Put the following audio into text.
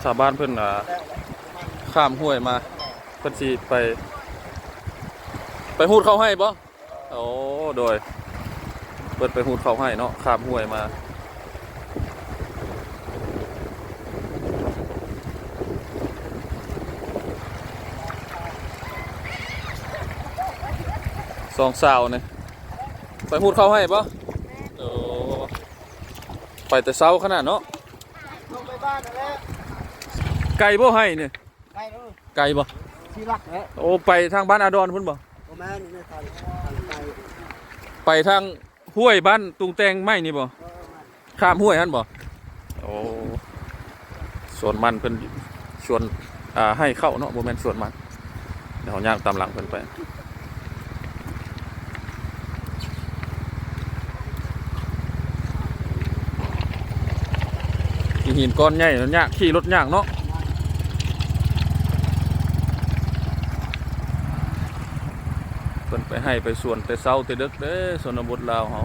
ຊາວບ້ານເພິ່ນ ອ່າ ຂ້າມຫ້ວຍມາ ເພິ່ນຊິໄປ ໄປຮູດເຂົ້າໄຮ່ບໍ່? ໂອ້ ໂດຍ ເພິ່ນໄປຮູດເຂົ້າໄຮ່ເນາະ ຂ້າມຫ້ວຍມາ ສອງສາວນີ້ ໄປຮູດເຂົ້າໄຮ່ບໍ່? ໂອ້ ໄປແຕ່ເຊົ້າຂະໜາດເນາະ. ລົງໄປບ້ານນັ້ນແຫຼະ. ໄກບໍ່ໄຮ່ນີ້? ໄກເດີ. ໄກບໍ່? ສີ່ຫຼັກແຫຼະ. ໂອ້ ໄປທາງບ້ານອາດອນພຸ້ນບໍ່? ບໍ່ແມ່ນ ນີ້ທາງ ທາງໄກ ໄປທາງຫ້ວຍບ້ານຕຸງແຕງໄມ້ນີ້ບໍ່? ເອີ ແມ່ນ. ຂ້າມຫ້ວຍຫັ້ນບໍ່? ໂອ້ ສວນມັນເພິ່ນ ສວນ ອ່າ ໄຮ່ເຂົ້າເນາະ ບໍ່ແມ່ນສວນມັນ. ດຽວເຮົາຍ່າງຕາມຫຼັງເພິ່ນໄປ. ຂີ້ຫີນກ້ອນໃຫຍ່ ມັນຍາກ ຂີ່ລົດຍາກເນາະ. ເພິ່ນໄປໄຮ່ໄປສວນແຕ່ເຊົ້າແຕ່ເດິກເດ້ ຊົນນະບົດລາວເຮົາ.